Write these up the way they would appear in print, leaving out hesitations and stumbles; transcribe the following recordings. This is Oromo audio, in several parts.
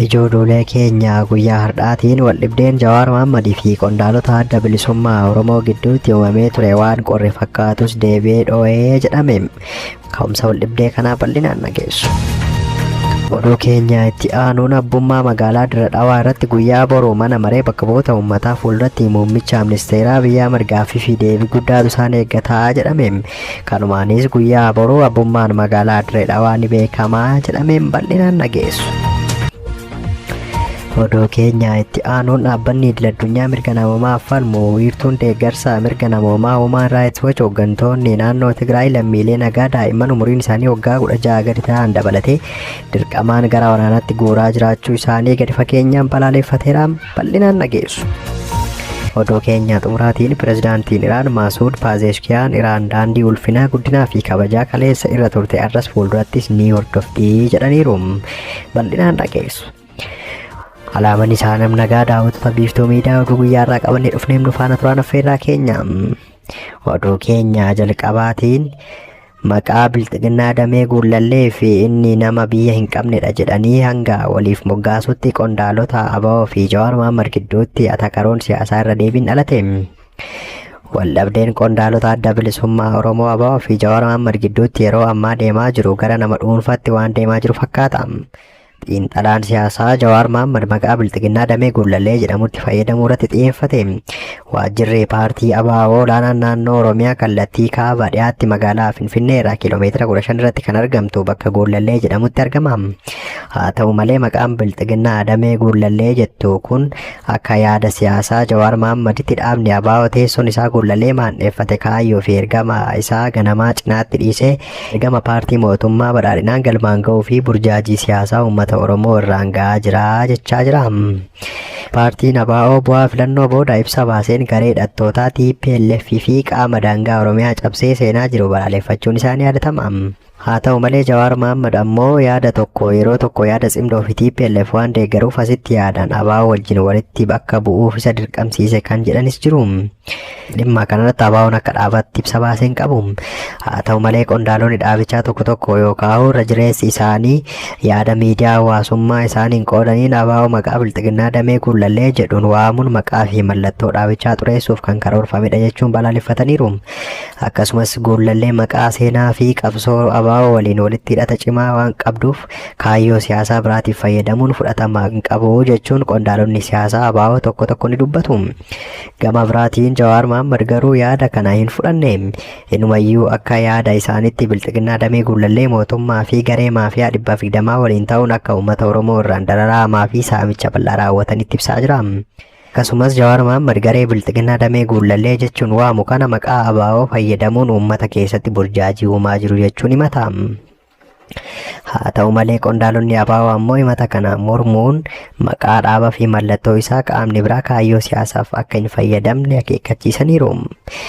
Ijoo duulee keenya guyyaa har'aatiin waldhibdeen Jawaar Mohaammadii fi qondaalota adda bilisummaa Oromoo gidduutti uumamee ture waan qorre fakkaatus deebi'ee dhoo'ee jedhame. Ka'umsa waldhibdee kanaa bal'inaan dhageessu. Oduu keenya itti aanuun abbummaa magaalaa Dirre Dhawaa irratti guyyaa boruu mana maree bakka bu'oota uummataa fuulduratti muummicha ministeeraa Abiy Ahmad gaaffii fi deebii guddaatu isaan eeggataa jedhame. Kanumaanis guyyaa boruu abbummaan magaalaa Dirre Dhawaa ni beekamaa jedhameen bal'inaan dhageessu. Oduu keenya itti aanuun dhaabbanni idil-addunyaa mirga namoomaaf falmu wiirtuun deeggarsa mirga namoomaa Human Rights Watch hooggantoonni naannoo Tigraay lammiilee nagaa daa'imman umuriin isaanii waggaa 16 gadi ta'an dabalatee dirqamaan gara waraanaatti guuraa jiraachuu isaanii gadi fageenyaan balaaleffateera bal'inaan dhageessu. Oduu keenya xumuraatiin pirezidaantiin Iraan Maasuud Paazeeshkiyaan Iraan daandii ulfinaa guddinaa fi kabajaa kaleessa irra turte arras fuuldurattis ni hordofti jedhaniiru. Bal'inaan dhageessu. Alaaman isaa nam nagaa daawwattoota biiftuu miidiyaa oduu guyyaa irraa qabannee dhufneem nu faana turaan affeerraa keenya. Oduu keenya jalqabaatiin maqaa bilxiginnaa damee guullallee fi inni nama biyya hin qabnedha jedhanii hanga waliif moggaasutti qondaalota ABO fi Jawaar Mohammad gidduutti atakaroon siyaasaa irra deebiin dhalate. Waldhabdeen qondaalota adda bilisummaa Oromoo ABO fi Jawaar Mohammad gidduutti yeroo ammaa deemaa jiru gara nama dhuunfaatti waan deemaa jiru fakkaata. Xiinxalaan siyaasaa Jawaar Mahaammad maqaa Bilxiginnaa damee Gullallee jedhamutti fayyadamuu irratti xiyyeeffate. Waajjirri paartii ABO olaanaan naannoo Oromiyaa kallattii kaaba dhiyaatti magaalaa Finfinnee irraa kiiloomeetira 15 irratti kan argamtu bakka Gullallee jedhamutti argama. Haa ta'u malee maqaan Bilxiginnaa damee Gullallee jettu kun Akka yaada siyaasaa Jawaar Mahaammaditti dhaabni ABO teessoon isaa Gullallee maandheeffate kaayyoo fi ergama isaa ganamaa cinaatti dhiisee ergama paartii mootummaa badhaadhinaan galmaan ga'uu fi burjaajii siyaasaa uummata Oromoo irraan ga'aa jira jechaa jira. Paartiin ABO bu'aa filannoo booda ibsa baaseen garee hidhattootaa TPLF fi qaama daangaa Oromiyaa cabsee seenaa jiru balaaleffachuun isaa ni yaadatama. Haa ta'u malee Jawaar Mahaammad ammoo yaada tokko yeroo tokko yaada Tsimdoo fi tplf waan deeggaruuf asitti yaadaan ABO wajjin walitti bakka bu'uuf isa dirqamsiise kan jedhanis jiru. Dhimma kanarratti ABOn akka dhaabaatti ibsa baase hin qabu. Haa ta'u malee qondaalonni dhaabichaa tokko tokko yookaan irra jireessi isaanii yaada miidiyaa hawaasummaa isaaniin qoodaniin ABO maqaa Bilxiginnaa damee Gullallee jedhuun waamuun maqaa fi mallattoo dhaabichaa xureessuuf kan karoorfamedha jechuun balaaleffataniiru. Akkasumas Guullallee maqaa seenaa fi qabsoo ABO waliin walitti hidhata cimaa waan qabduuf kaayyoo siyaasaa biraatiif fayyadamuun fudhatama hin qabu jechuun qondaalonni siyaasaa ABO tokko tokko ni dubbatu. Gama biraatiin Jawaar Mahaammad garuu yaada kana hin fudhanne. Inumayyuu akka yaada isaanitti Bilxiginnaa damee Guullallee mootummaa fi garee maafiyaa 120 waliin ta'uun akka uummata Oromoo irraan dararaa hamaa fi saamicha bal'aa raawwatanitti ibsaa jira. Akkasumas Jawaar Mahaammad garee Bilxiginnaa damee Guullallee jechuun waamu kana maqaa ABO fayyadamuun uummata keessatti burjaajii uumaa jiru jechuun himata. Haa ta'u malee qondaalonni ABO ammoo himata kana mormuun maqaa dhaaba fi mallattoo isaa qaamni biraa kaayyoo siyaasaaf akka hin fayyadamne akeekkachiisaniiru.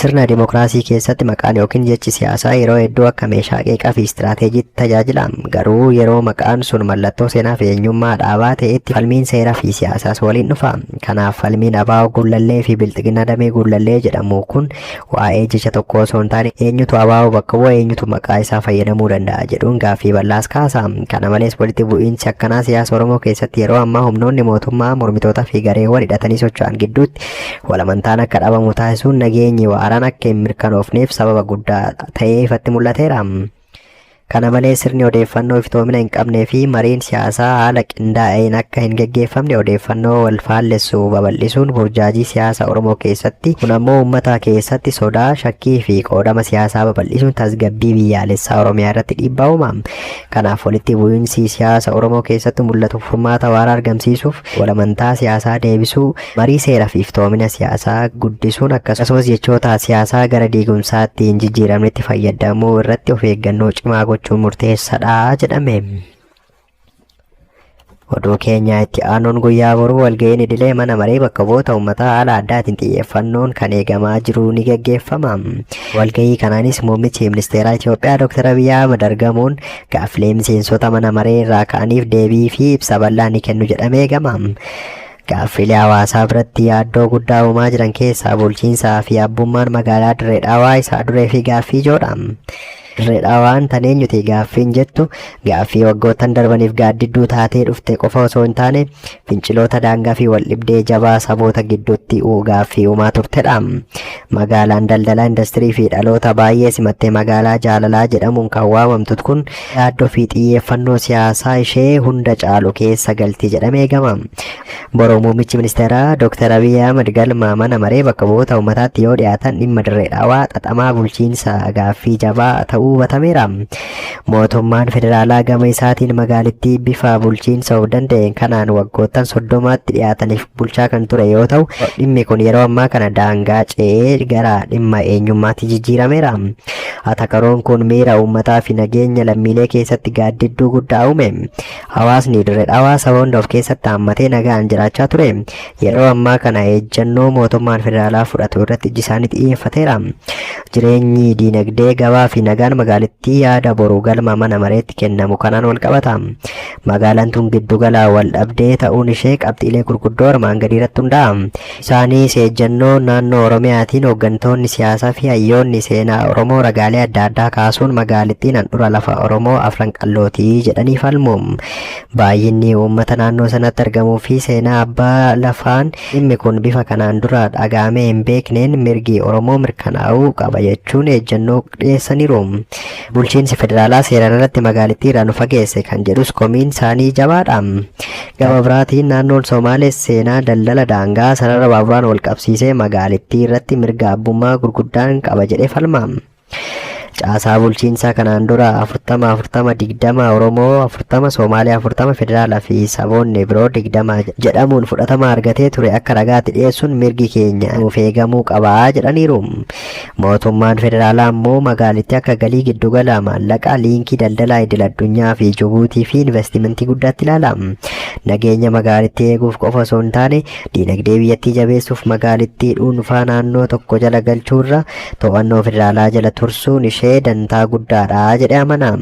Sirna dimokiraasii keessatti maqaan yookiin jechi siyaasaa yeroo hedduu akka meeshaa qeeqaa fi istiraateejiitti tajaajila. Garuu yeroo maqaan sun mallattoo seenaa fi eenyummaa dhaabaa ta'etti falmiin seeraa fi siyaasaas waliin dhufa. Kanaaf falmiin ABO Gullallee fi Bilxiginnaa Damee Gullallee jedhamu kun waa'ee jecha tokkoo osoo hin taane eenyutu ABO bakka bu'a eenyutu maqaa isaa fayyadamuu danda'a jedhuun gaaffii bal'aas kaasa. Kana malees walitti bu'iinsi akkanaa siyaasa Oromoo keessatti yeroo ammaa humnoonni mootummaa mormitootaa fi gareewwan hidhatanii socho'an gidduutti Wal amantaan akka dhabamu taasisuun nageenyi waaraan akka hin mirkanoofneef sababa guddaa ta'ee ifatti mul'ateera. Kana malees sirni odeeffannoo iftoomina hin qabnee fi mariin siyaasaa haala qindaa'een akka hin geggeeffamne odeeffannoo wal faallessu babal'isuun burjaajii siyaasa Oromoo keessatti kun ammoo uummata keessatti sodaa, shakkii fi qoodama siyaasaa babal'isuun tasgabbii biyyaalessaa Oromiyaa irratti dhiibbaa uuma. Kanaaf walitti bu'iinsi siyaasa Oromoo keessatti mul'atu furmaata waaraa argamsiisuuf wal amantaa siyaasaa deebisuu, Marii seera fi iftoomina siyaasaa guddisuun akkasumas jechoota siyaasaa gara diigumsaatti hin jijjiiramnetti fayyadamuu irratti of eeggannoo cimaa gochuun murteessadha jedhame. Oduu keenya itti aanuun guyyaa boruu walga'iin idilee mana maree bakka bu'oota uummataa haala addaatiin xiyyeeffannoon kan eegamaa jiru ni gaggeeffama. Walga'ii kanaanis muummichi ministeeraa Itoophiyaa Dr. Abiy Ahmad argamuun gaaffilee miseensota mana maree irraa ka'aniif deebii fi ibsa bal'aa ni kennu jedhamee eegama. Gaaffiilee hawaasaa biratti yaaddoo guddaa uumaa jiran keessaa bulchiinsaa fi abbummaan magaalaa Dirree Dhawaa isaa duree fi gaaffii ijoodha. Dirree Dhawaan tan eenyuti gaaffiin jettu gaaffii waggoottan darbaniif gaaddidduu taatee dhufte qofa osoo hin taane finciloota daangaa fi waldhibdee jabaa saboota gidduutti gaaffii uumaa turtedha. Magaalaan daldalaa indastirii fi dhaloota baay'ee simattee magaalaa jaalalaa jedhamuun kan waamamtu kun yaaddoo fi xiyyeeffannoo siyaasaa ishee hunda caalu keessa galti jedhamee eegama. Boruu muummichi ministeeraa Dr. Abiy Ahmad galma mana maree bakka bu'oota uummataatti yoo dhiyaatan dhimma Dirree Dhawaa xaxamaa bulchiinsa gaaffii jabaa ta'uu hubatameera. Mootummaan federaalaa gama isaatiin magaalittii bifa bulchiinsa of danda'een kanaan waggoottan 30tti dhiyaataniif bulchaa kan ture yoo ta'u, dhimmi kun yeroo ammaa kana daangaa ce'ee gara dhimma eenyummaatti jijjiirameera. Atakaroon kun miira uummataa fi nageenya lammiilee keessatti gaaddidduu guddaa uume. Hawaasni Dirree Dhawaa saba hunda of keessatti haammatee nagaan jiraachaa ture. Yeroo ammaa kana ejjennoo mootummaan federaalaa fudhatu irratti ijji isaanii xiyyeeffateera. Jireenyi diinagdee gabaa fi nagaan magaalittii yaada boru galma mana mareetti kennamu kanaan wal qabata. Magaalaan tun giddugala wal dhabdee ta'uun ishee qabxiilee gurguddoo armaan gadii irratti hundaa'a. Isaanis ejjennoo naannoo Oromiyaatiin hooggantoonni siyaasaa fi hayyoonni seenaa Oromoo ragaalee adda addaa kaasuun magaalittiin handhura lafa Oromoo Afran Qallootii jedhanii falmu. Baay'inni uummata naannoo sanatti argamuu fi seenaa abbaa lafaan dhimmi kun bifa kanaan dura dhaga'amee hin beekneen mirgi Oromoo mirkanaa'uu qaba jechuun ejjennoo dhiyeessaniiru. Bulchiinsi federaalaa seeraan alatti magaalittii irraa nu fageesse kan jedhus komiin isaanii jabaadha. Gama biraatiin naannoon Somaalees seenaa daldala daangaa sarara baaburaan wal qabsiisee magaalittii irratti mirga abbummaa gurguddaan qaba jedhee falma. Caasaa bulchiinsaa kanaan dura 40 40 20 Oromoo 40 Somaalee 40 federaalaa fi saboonni biroo 20 jedhamuun fudhatama argatee ture akka ragaatti dhiyeessuun mirgi keenya nuuf eegamuu qaba jedhaniiru. Mootummaan federaalaa ammoo magaalittii akka galii giddugala maallaqaa liinkii daldalaa idil addunyaa fi Jibuutii fi investimentii guddaatti ilaala. Nageenya magaalittii eeguuf qofa osoo hin taane diinagdee biyyattii jabeessuuf magaalittii dhuunfaa naannoo tokko jala galchuurra to'annoo federaalaa jala tursuun ishee dantaa guddaadha jedhee amana.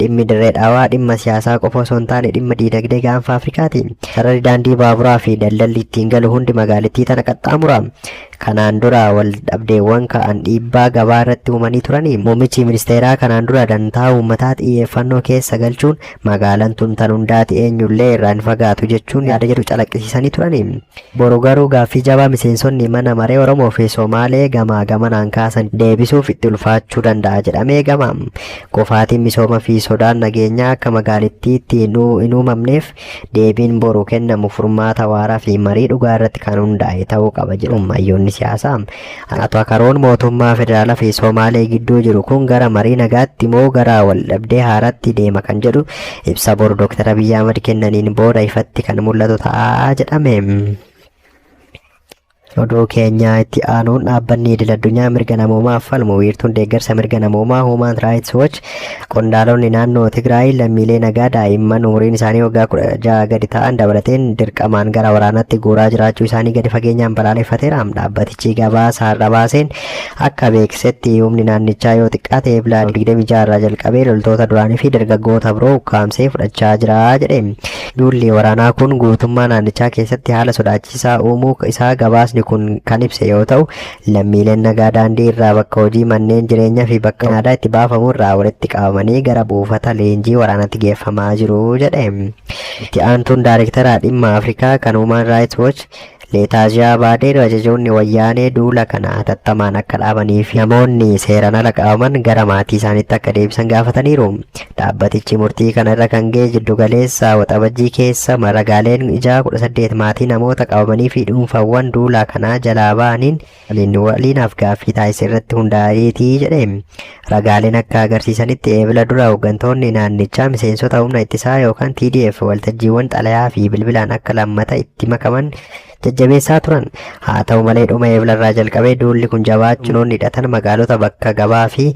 Dhimmi Dirree Dhawaa dhimma siyaasaa qofa osoo hin taane dhimma diinagdee gaanfa Afrikaati. Sararri daandii baaburaa fi daldalli ittiin galu hundi magaalittii tana qaxxaamura. Kanaan dura wal dhabdeewwan ka'an dhiibbaa gabaa irratti uumanii turani. Muummichi ministeeraa kanaan dura dantaa uummataa xiyyeeffannoo keessa galchuun magaalaan tun tan hundaati eenyullee irraa hin fagaatu jechuun yaada jedhu calaqqisiisanii turani. Boru garuu gaaffii jabaa miseensonni mana maree Oromoo fi Somaalee gamaa gamanaan kaasan deebisuuf itti ulfaachuu danda'a jedhamee eegama. Kufaatiin misooma fi sodaan nageenyaa akka magaalittiitti hin uumamneef Deebiin boru kennamu furmaata waaraa fi marii dhugaa irratti kan hundaa'e ta'uu qaba jedhu hayyoonni siyaasaa. Atakaroon mootummaa federaalaa fi Somaalee gidduu jiru kun gara marii nagaatti moo gara waldhabdee haaraatti deema kan jedhu ibsa boru Dr. Abiyyi Ahmad kennaniin booda ifatti kan mul'atu ta'a jedhame. Oduu keenya itti aanuun dhaabbanni idil addunyaa mirga namoomaaf falmu wiirtuun deeggarsa mirga namoomaa Human Rights Watch qondaalonni naannoo Tigraay lammiilee nagaa daa'imman umuriin isaanii waggaa 16 gadi ta'an dabalateen dirqamaan gara waraanaatti guuraa jiraachuu isaanii gadi fageenyaan balaaleffateera. Dhaabbatichi gabaasa har'a baaseen akka beeksisetti humni naannichaa yoo xiqqaate Ebla 26 irraa jalqabee loltoota duraanii fi dargaggoota biroo ukkaamsee fudhachaa jira jedhe. Duulli waraanaa kun guutummaa naannichaa keessatti haala sodaachisaa uumuu isaa gabaasni kun kan ibse yoo ta'u, lammiileen nagaa daandii irraa bakka hojii, manneen jireenyaa fi bakka aadaa itti baafamu irraa walitti qabamanii gara buufata leenjii waraanaatti geeffamaa jiru jedhe. Itti aantuun daarektara dhimma Afrikaa kan Human Rights Watch Leetaaziyaa Baadeer ajajoonni wayyaanee duula kana hatattamaan akka dhaabanii fi namoonni seeraan ala qabaman gara maatii isaaniitti akka deebisan gaafataniiru. Dhaabbatichi murtii kana irra kan ga'e jiddugaleessa Waxabajjii keessa ragaaleen ijaa 18 maatii namoota qabamanii fi dhuunfawwan duula kanaa jalaa ba'aniin waliin afgaaffii taasise irratti hundaa'eeti jedhe. Ragaaleen akka agarsiisanitti Eebila dura hooggantoonni naannichaa miseensota humna ittisaa yookaan TDF waltajjiiwwan xalayaa fi bilbilaan akka lammata itti makaman jajjabeessaa turan. Haa ta'u malee dhuma Eebila irraa jalqabee duulli kun jabaachuun hidhatan magaalota bakka gabaa fi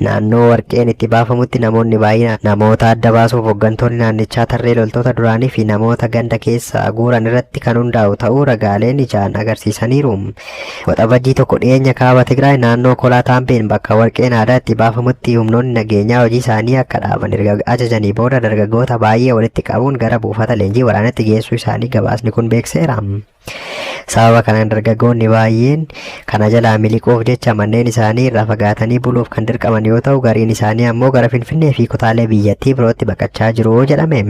naannoo warqeen itti baafamutti namoonni baay'inaan namoota adda baasuuf hooggantoonni naannichaa tarree loltoota duraanii fi namoota ganda keessa guuran irratti kan hundaa'u ta'uu ragaaleen ijaan agarsiisaniiru. Waxabajjii 1 dhiyeenya kaaba Tigraay naannoo Kolaa Taampeen bakka warqeen aadaa itti baafamutti humnoonni nageenyaa hojii isaanii akka dhaaban erga ajajanii booda dargaggoota baay'ee walitti qabuun gara buufata leenjii waraanatti geessuu isaanii gabaasni kun beekseera. Sababa kanaan dargaggoonni baay'een kana jalaa miliquuf jecha manneen isaanii irraa fagaatanii buluuf kan dirqaman yoo ta'u, gariin isaanii ammoo gara Finfinnee fi kutaalee biyyattii birootti baqachaa jiru jedhame.